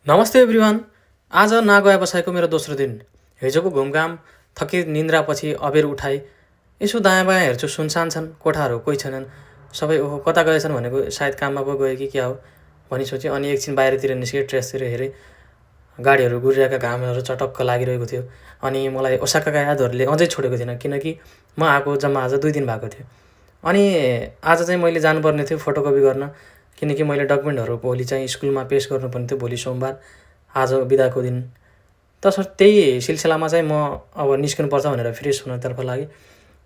नमस्ते एभ्रिवान। आज नागया बसाइको मेरो दोस्रो दिन। हिजोको घुमघाम थकित निन्द्रापछि अबेर उठाइ यसो दायाँ बायाँ हेर्छु, सुनसान छन्, कोठाहरू कोही छैनन्। सबै ओहो कता गएछन् भनेको सायद काममा पो गए कि क्या हो भनी सोचेँ। अनि एकछिन बाहिरतिर निस्केँ, टेरेसतिर हेरेँ। गाडीहरू गुडिरहेका घामहरू चटक्क लागिरहेको थियो। अनि मलाई ओसाकाका यादहरूले अझै छोडेको थिएन, किनकि म आएको जम्मा आज 2 दिन भएको थियो। अनि आज चाहिँ मैले जानुपर्ने थियो फोटोकपी गर्न, किनकि मैले डकुमेन्टहरू भोलि चाहिँ स्कुलमा पेस गर्नुपर्ने थियो, भोलि सोमबार, आज बिदाको दिन। तसर्थ त्यही सिलसिलामा चाहिँ म अब निस्किनुपर्छ भनेर फ्रेस हुनतर्फ लागेँ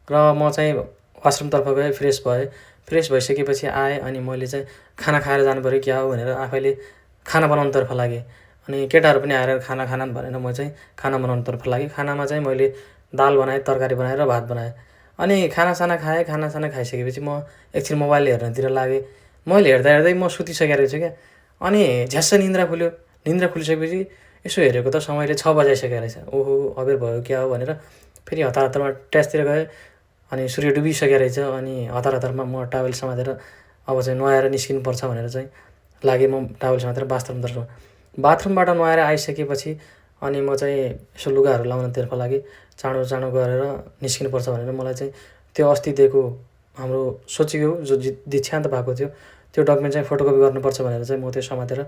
र म चाहिँ वासरुमतर्फ गएँ, फ्रेस भएँ। फ्रेस भइसकेपछि आएँ अनि मैले चाहिँ खाना खाएर जानुपऱ्यो क्या हो भनेर आफैले खाना बनाउनुतर्फ लागेँ। अनि केटाहरू पनि आएर खाना खाना भनेर म चाहिँ खाना बनाउनुतर्फ लागेँ। खानामा चाहिँ मैले दाल बनाएँ, तरकारी बनाएँ र भात बनाएँ। अनि खानासाना खाएँ। खानासाना खाइसकेपछि म एकछिन मोबाइल हेर्नतिर लागेँ। मोबाइल हेर्दा हेर्दै म सुतिसकेको रहेछु क्या। अनि झ्यास्स निन्द्रा खुल्यो। निन्द्रा खुलिसकेपछि यसो हेरेको त समयले 6 बजाइसकेको रहेछ। ओहो अबेर भयो क्या हो भनेर फेरि हतार हतारमा टेरेसतिर गएँ। अनि सूर्य डुबिसकेको रहेछ। अनि हतार हतारमा म टावेल समातेर अब चाहिँ नुहाएर निस्किनुपर्छ भनेर चाहिँ लागेँ। म टावेल समातेर बाथरुमबाट नुहाएर आइसकेपछि अनि म चाहिँ यसो लुगाहरू लाउनतर्फ लागेँ। चाँडो चाँडो गरेर निस्किनुपर्छ भनेर मलाई चाहिँ त्यो अस्ति दिएको हाम्रो सोचेको जो दीक्षान्त भएको थियो त्यो डकुमेन्ट चाहिँ फोटोकपी गर्नुपर्छ भनेर चाहिँ म त्यो समातेर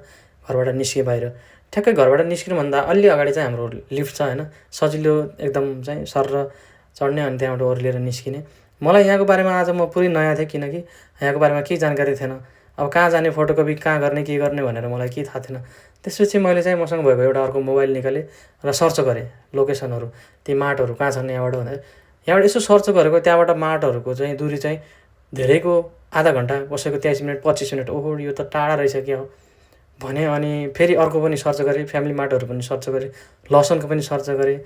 घरबाट निस्केँ बाहिर। ठ्याक्कै घरबाट निस्किनुभन्दा अलि अगाडि चाहिँ हाम्रो लिफ्ट छ होइन, सजिलो एकदम चाहिँ सरर चढ्ने अनि त्यहाँबाट ओर्लिएर निस्किने। मलाई यहाँको बारेमा आज म पुरै नयाँ थिएँ, किनकि यहाँको बारेमा केही जानकारी थिएन। अब कहाँ जाने, फोटोकपी कहाँ गर्ने, के गर्ने भनेर मलाई केही थाहा थिएन। त्यसपछि मैले चाहिँ मसँग भएको एउटा अर्को मोबाइल निकालेँ र सर्च गरेँ लोकेसनहरू, ती मार्टहरू कहाँ छन् यहाँबाट भनेर। यहाँबाट यसो सर्च गरेको, त्यहाँबाट मार्टहरूको चाहिँ दूरी चाहिँ धेरैको आधा घन्टा, कसैको 23 मिनट 25 मिनट। ओहो यो त टाढा रहेछ क्या हो भने। अनि फेरि अर्को पनि सर्च गरेँ, फ्यामिली मार्टहरू पनि सर्च गरेँ, लसनको पनि सर्च गरेँ,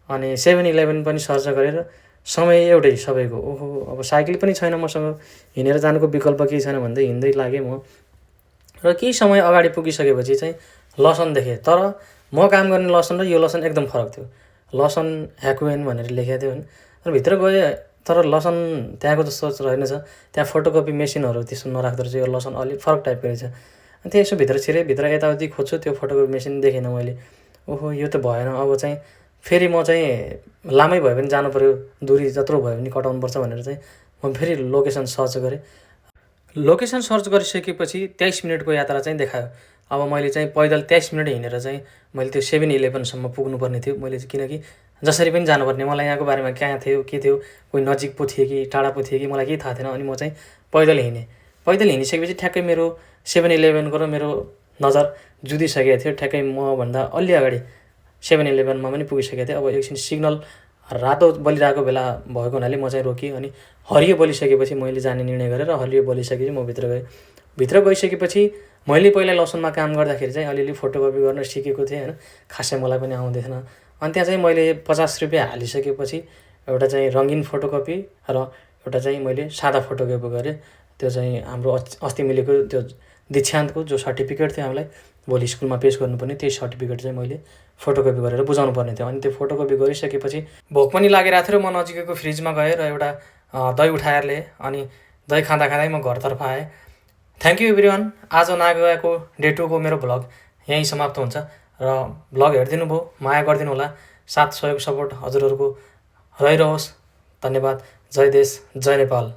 अनि 7-11 पनि सर्च गरेर समय एउटै सबैको। ओहो अब साइकल पनि छैन मसँग, हिँडेर जानुको विकल्प केही छैन भन्दै हिँड्दै लागेँ म। र केही समय अगाडि पुगिसकेपछि चाहिँ लसन देखेँ। तर म काम गर्ने लसन र यो लसन एकदम फरक थियो। लसन ह्याकुएन भनेर लेखेको थियो होइन। र भित्र गएँ तर लसन त्यहाँको जस्तो रहेनछ। त्यहाँ फोटोकपी मेसिनहरू त्यस्तो नराख्दो रहेछ। यो लसन अलिक फरक टाइपको रहेछ। अनि त्यहाँ यसो भित्र छिरेँ, भित्र यताउति खोज्छु, त्यो फोटोकपी मेसिन देखेन मैले। ओहो यो त भएन, अब चाहिँ फेरि म चाहिँ लामै भए पनि जानुपऱ्यो, दूरी जत्रो भए पनि कटाउनुपर्छ भनेर चाहिँ म फेरि लोकेसन सर्च गरेँ। लोकेसन सर्च गरिसकेपछि 23 मिनटको यात्रा चाहिँ देखायो। अब मैले चाहिँ पैदल 23 मिनट हिँडेर चाहिँ मैले त्यो 7-11सम्म पुग्नुपर्ने थियो। मैले चाहिँ किनकि जसरी पनि जानुपर्ने, मलाई यहाँको बारेमा कहाँ थियो, के थियो, कोही नजिक पो थिए कि टाढा पो थिए कि मलाई केही थाहा थिएन। अनि म चाहिँ पैदल हिँडेँ। पैदल हिँडिसकेपछि ठ्याक्कै मेरो 7-11को र मेरो नजर जुधिसकेको थियो। ठ्याक्कै मभन्दा अलि अगाडि 7-11मा पनि पुगिसकेको थिएँ। अब एकछिन सिग्नल रातो बलिरहेको बेला भएको हुनाले म चाहिँ रोकेँ। अनि हरियो बलिसकेपछि मैले जाने निर्णय गरेर हरियो बलिसकेपछि म भित्र गएँ। भित्र गइसकेपछि मैले पहिला लसनमा काम गर्दाखेरि चाहिँ अलिअलि फोटोकपी गर्न सिकेको थिएँ होइन, खासै मलाई पनि आउँदैन। अनि त्यहाँ चाहिँ मैले 50 रुपियाँ हालिसकेपछि एउटा चाहिँ रङ्गीन फोटोकपी र एउटा चाहिँ मैले सादा फोटोकपी गरेँ। त्यो चाहिँ हाम्रो अस्ति मिलेको त्यो दीक्षान्तको जो सर्टिफिकेट थियो हामीलाई भोलि स्कुलमा पेस गर्नुपर्ने, त्यही सर्टिफिकेट चाहिँ मैले फोटोकपी गरेर बुझाउनु पर्ने थियो। अनि त्यो फोटोकपी गरिसकेपछि भोक पनि लागिरहेको थियो र म नजिकैको फ्रिजमा गएँ र एउटा दही उठाएर ल्याएँ। अनि दही खाँदा खाँदै म घरतर्फ आएँ। Thank you everyone. आज नागयाको डे 2 को मेरो भ्लग यहीँ समाप्त हुन्छ र भ्लग हेरिदिनु भयो, माया गरिदिनु होला। साथ सहयोग सपोर्ट हजुरहरूको रहिरहोस्। धन्यवाद। जय देश, जय नेपाल।